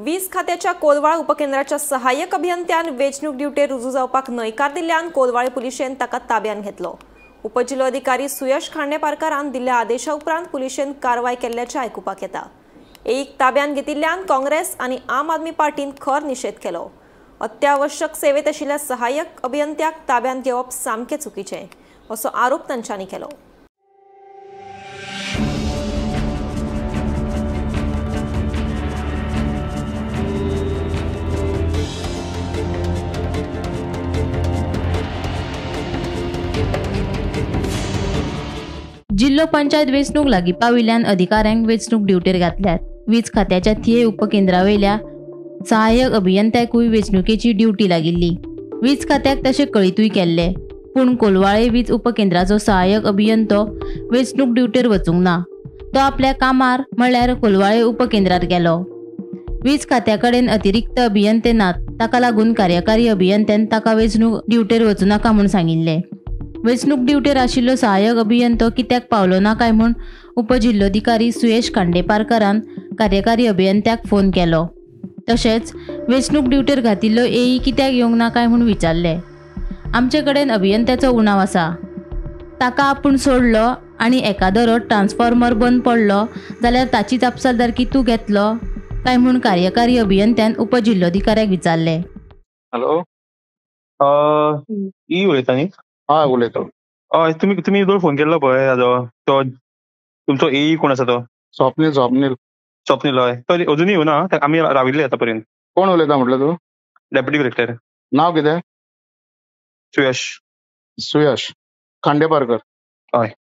वीज खात्याच्या कोलवाळ उपकेंद्राच्या सहाय्यक अभियंत्यान वेंचणूक ड्युटेर रुजू जावपाक न्हयकार दिल्ल्यान कोलवाळे पुलिशेन ताका ताब्यात घेतलो। उपजिल्लोधिकारी सुयश खांडेपारकारान दिल्ल्या आदेशा उपरांत पुलिशेन कारवाय केल्ल्याचें आयकुपाक येता। एक ताब्यात घेतिल्ल्यान काँग्रेस आनी आम आदमी पार्टीन खर निशेध केलो। अत्यावश्यक सेवेत आशिल्ल्या सहाय्यक अभियंत्याक ताब्यात घेवप सामकें चुकीचें असो आरोप तांच्यांनी केलो। जिल्लो पंचायत वेंचणूक लागीं पाविल्ल्यान अधिकाऱ्यांक वेंचणूक ड्युटेर घातल्यात। वीज खात्याच्या थिये उपकेंद्रावेल्या सहाय्यक अभियंत्याकूय वेंचणुकेची ड्युटी लागिल्ली। वीज खात्याक तशें कळीतूय केल्लें, पूण कोलवाळे वीज उपकेंद्राचो सहाय्यक अभियंतो वेंचणूक ड्युटेर वचूंक ना। तो आपल्या कामार म्हळ्यार कोलवाळे उपकेंद्रार गेलो। वीज खात्या कडेन अतिरिक्त अभियंते नात, ताका लागून कार्यकारी अभियंत्यान ताका वेंचणूक ड्युटेर वचूं नाका म्हूण सांगिल्लें। वेंचणूक ड्युटेर आशिल्लो सहाय्यक अभियंतो कित्याक पावलो ना काय म्हूण उपजिल्लोधिकारी सुयश खांडेपारकारान कार्यकारी अभियंत्याक फोन केलो। तशेंच वेंचणूक ड्युटेर घातिल्लो एई कित्याक येवंक ना काय म्हूण विचारलें। आमचे कडेन अभियंत्याचो उणाव आसा, ताका आपूण सोडलो आनी एकादरो ट्रान्सफॉर्मर बंद पडलो जाल्यार ताची जापसालदारकी तूं घेतलो काय म्हूण कार्यकारी अभियंत्यान उपजिल्लोधिकाऱ्याक विचारलें। हॅलो, ई उलयता न्ही? हय उलयतो। हय, तुमी तुमी दोन फोन केल्लो पळय ताजो, तो तुमचो ए कोण आसा तो? स्वप्नील. स्वप्नील स्वप्नील. हय, तो अजुनूय येवना, आमी राविल्ले आतां पर्यंत। कोण उलयता म्हटलं तूं? Deputy collector. नाव कितें? सुयश. सुयश खांडेपारकर. हय.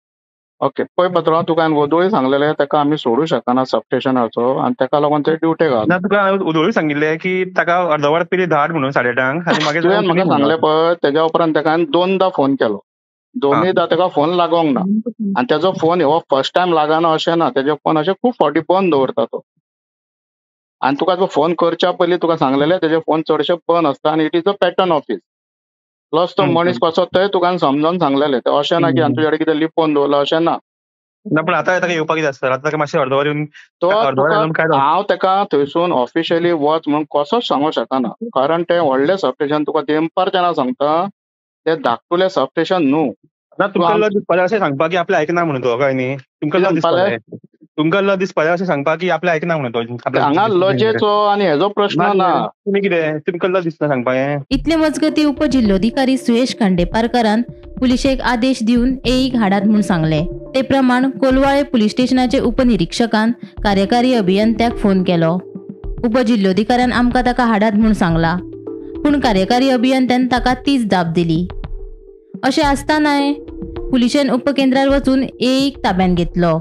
ओके, पळय पात्रांव, तुका हांवें वदोळी सांगलेलें ताका आमी सोडूं शकना सबस्टेशनाचो आनी ताका लागून ते ड्युटे घाल ना। तुका हांवें वदोळी सांगिल्लें की ताका अर्द वर पयलीं धाड म्हणून 8:30 आनी मागीर तुवें म्हाका सांगलें पळय, तेज्या उपरांत ताका हांवें दोनदां फोन केलो, दोनूयदां ताका फोन लागोंक ना आनी तेजो फोन हो फर्स्ट टायम लागना अशें ना, तेजो फोन अशें खूब फावटी बंद दवरता तो। आनी तुका जो फोन करच्या पयलीं तुका सांगलेलें तेजे फोन चडशे बंद आसता आनी it is a pattern office. Plus तो मनीस कसो ते तुका समजावन सांगलेलें, तें अशें ना की आनी तुज्या कडेन कितें लिपोवन दवरलां अशें ना। ना, पण आतां ताका येवपाक कितें आसता, आतां ताका मातशें अर्द वर येवन तो काय हांव ताका थंयसून ऑफिशियली वच म्हणून कसोच सांगूंक शकना, कारण तें व्हडलें सबस्टेशन तुका देमपारच्यान सांगता, तें धाकटुलें सबस्टेशन न्हू। ना, तुमकां लज दिसपाचें अशें सांगपाक की आपलें आयकना म्हणून तो, काय न्ही? तुमकां लज दिसपाचें, तुमकां लज दिसपाचें अशें सांगपाक की आपलें आयकना म्हणून तो। हांगा लजेचो आनी हेजो प्रश्न ना। तुमी कितें, तुमकां लज दिसना सांगपाक हें? इतले मजगतीं उपजिल्लोधिकारी सुयश खांडेपारकारान पुलिशेक आदेश दिवन एईक हाडात म्हूण सांगलें। ते प्रमाण कोलवाळे पुलीस स्टेशनाचे उपनिरीक्षकान कार्यकारी अभियंत्याक फोन केलो। उपजिल्लोधिकाऱ्यान आमकां ताका हाडात म्हूण सांगला, पूण कार्यकारी अभियंत्यान ताका तीच दाब दिली। अशें आसतनाय पुलिशेन उपकेंद्रार वचून एईक ताब्यात घेतलो।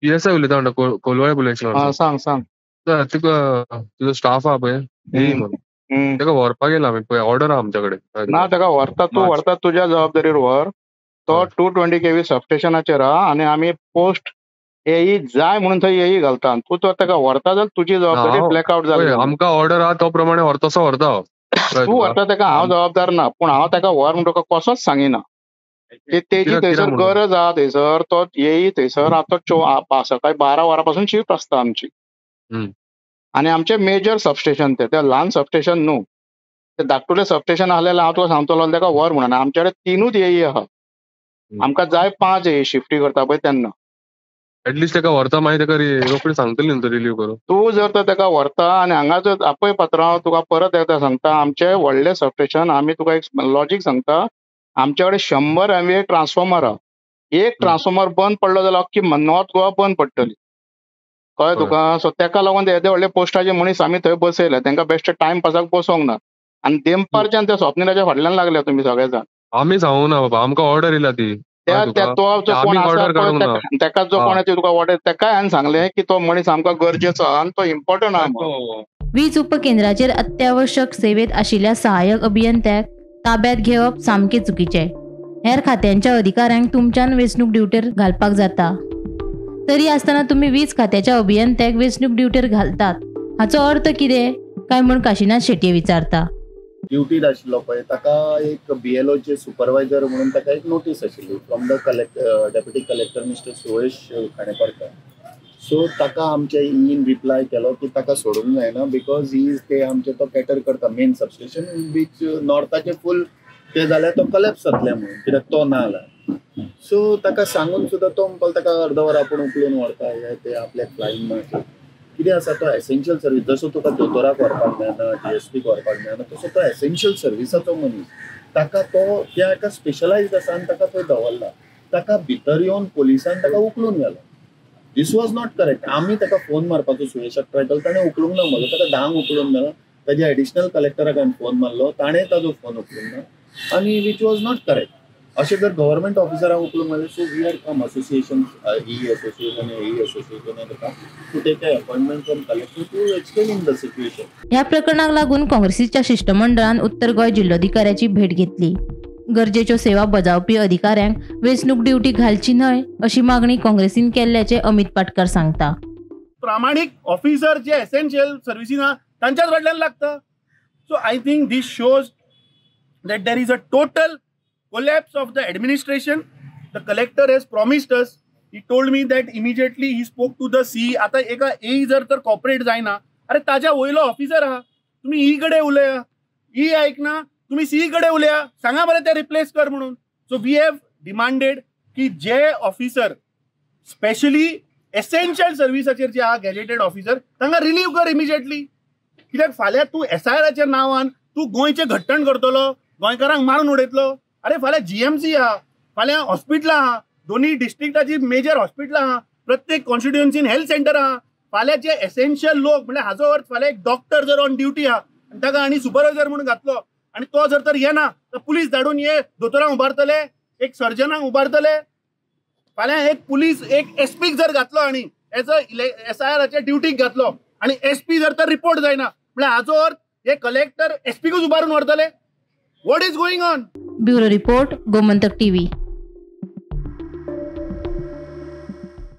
पीएसआय उलयता म्हणटा, कोलवाळे पुलीस स्टेशनार. सांग सांग. तुका तुजो स्टाफ आहा पळय ताका व्हरपाक येयला आमी, पळय ऑर्डर आहा आमच्या कडेन. ना, ताका व्हरता तूं, व्हरता तुज्या जबाबदारीर व्हर। तो 220 केवी सबस्टेशनाचेर आहा आनी आमी पोस्ट एई जाय म्हणून थंय एई घालता, तूं तर ताका व्हरता जाल्यार तुजी जबाबदारी ब्लॅकआवट जाली। आमकां ऑर्डर आहा तो प्रमाणे व्हरता तसो व्हरता हांव, तूं व्हरता ताका हांव जबाबदार ना, पूण हांव ताका व्हर म्हूण तुका कसोच सांगिना। तेजी थंयसर गरज आहा, थंयसर तो येई थंयसर आतां सकाळी 12 वरां पासून शिफ्ट आसता आमची आनी आमचें मेजर सबस्टेशन तें, तें ल्हान सबस्टेशन न्हू, तें धाकटुलें सबस्टेशन आसलें हांव तुका सांगतलो ताका व्हर म्हणून। आमचे कडेन 3 येई आहा, आमकां जाय 5 येई शिफ्टी करता पळय तेन्ना। एटलिस्ट ताका व्हरता मागीर ताका रोखडी सांगतली न्हू रिलीव करूं। तूं जर तर ताका व्हरता आनी हांगा जर आपय पात्रांव तुका परत एकदां सांगता, आमचें व्हडलें सबस्टेशन आमी तुका एक लॉजीक सांगता, आमच्या कडेन 100 MVA transformer आहा, एक ट्रान्सफॉर्मर बंद पडलो जाल्यार अख्खी नॉर्थ गोवा बंद पडटली, कळ्ळें तुका? सो तेका लागून येदे व्हडले पोस्टाचे मनीस आमी थंय बसयले, तांकां बेश्टे टायमपासाक बसोंक ना। आनी देमपारच्यान त्या स्वप्निलाच्या फाटल्यान लागले तुमी सगळे जाण। आमी सांगूंक ना बाबा, आमकां ऑर्डर येयला ती, तो जो कोण आसा तेका जो कोण तुका ऑर्डर तेकाय हांवें सांगलें की तो मनीस आमकां गरजेचो आहा आनी तो इम्पॉर्टंट आहा। वीज उपकेंद्राचेर अत्यावश्यक सेवेत आशिल्ल्या सहाय्यक अभियंत्याक ताब्यात घेवप सामकें चुकीचें। हेर खात्यांच्या अधिकाऱ्यांक तुमच्यान वेंचणूक ड्युटेर घालपाक जाता, तरी आसतना तुमी वीज खात्याच्या अभियंत्याक वेंचणूक ड्युटेर घालतात, हाचो अर्थ कितें काय म्हूण काशिनाथ शेटये विचारता। ड्युटीर आशिल्लो पळय ताका एक बीएलओचे सुपरवायझर म्हणून ताका एक नोटीस आशिल्ली from the deputy collector mister Suyash Khaneparkar. So ताका आमच्या ईन रिप्लाय केलो की ताका सोडूंक जायना because he is ते आमचे तो कॅटर करता मेन सबस्टेशन बीच नॉर्थाचे फूल ते जाल्यार तो कलॅप्स जातले म्हणून कित्याक तो ना जाल्यार. सो ताका सांगून सुद्दां तो म्हणपाक ताका अर्द वर आपूण उखलून व्हरता हे ते आपल्याक फ्लायींग मारता. कितें आसा तो एसेन्शियल सर्वीस, जसो तुका दोतोराक व्हरपाक मेळना, डीएसपीक व्हरपाक मेळना, तसो तो एसेन्शियल सर्विसाचो मनीस, ताका तो त्या एका स्पेशलायज्ड आसा आनी ताका थंय दवरला. ताका भितर येवन पोलिसान ताका उखलून घालो. This was not correct. आमी ताका फोन मारपाचो सुयेशाक ट्राय केलो, ताणें उखलूंक ना म्हजो, ताका 10 उखलून घालो. ताज्या एडिशनल कलेक्टराक हांवें फोन मारलो, ताणें ताजो फोन उखलूंक ना आनी which was not correct. अशें जर गव्हर्मेंट ऑफिसराक उखलूंक मेळ्ळें, so we had come association, E association, A association to take a appointment from collector to explain in the situation. ह्या प्रकरणाक लागून काँग्रेसीच्या शिष्टमंडळान उत्तर गोंय जिल्लोधिकाऱ्याची भेट घेतली. गरजेच्यो सेवा बजावपी अधिकाऱ्यांक वेंचणूक ड्युटी घालची न्हय अशी मागणी काँग्रेसीन केल्ल्याचे अमित पाटकर सांगता. प्रामाणीक ऑफिसर जे एसेन्शियल सर्विसीन आहा तांच्याच फाटल्यान लागता. So I think this shows that there is a total collapse of the administration. The collector has promised us, he told me that immediately he spoke to the CE. आता एका ए जर तर cooperate जायना, अरे ताज्या वयलो ऑफिसर आहा, तुम्ही ई कडेन उलया, ई ऐकना तुम्ही सी कडेन उलया, सांगा बरें ते रिप्लेस कर म्हणून. सो we have demanded की जे ऑफिसर स्पेशली एसेन्शियल सर्विसाचेर जे आहा गॅजेटेड ऑफिसर तांकां रिलीव कर इमिजिएटली. कित्याक फाल्यां तूं एसआयआराच्या नांवान तूं गोंयचें घट्टण करतलो, गोंयकारांक मारून उडयतलो. अरे फाल्यां जीएमसी आहा, फाल्यां हॉस्पिटलां आहा, दोन्ही डिस्ट्रिक्टाची मेजर हॉस्पिटलां आहा, प्रत्येक कॉन्स्टिट्युएन्सीन हेल्थ सेंटर आहा. फाल्यां जे एसेन्शियल लोक म्हणल्यार हाजो अर्थ फाल्यां एक डॉक्टर जर ऑन ड्युटी आहा आनी ताका आनी सुपरवायझर म्हणून घातलो आनी तो जर तर येना तर पुलीस धाडून हे दोतोरांक उबारतले, एक सर्जनांक उबारतले. फाल्यां एक पुलीस एक एसपीक जर घातलो आनी एज अ एसआयआराच्या ड्युटीक घातलो आनी एसपी जर तर रिपोर्ट जायना म्हणल्यार हाजो अर्थ हे कलेक्टर एसपीकूच उबारून व्हरतले. What is going on? Bureau report, Gomantak TV.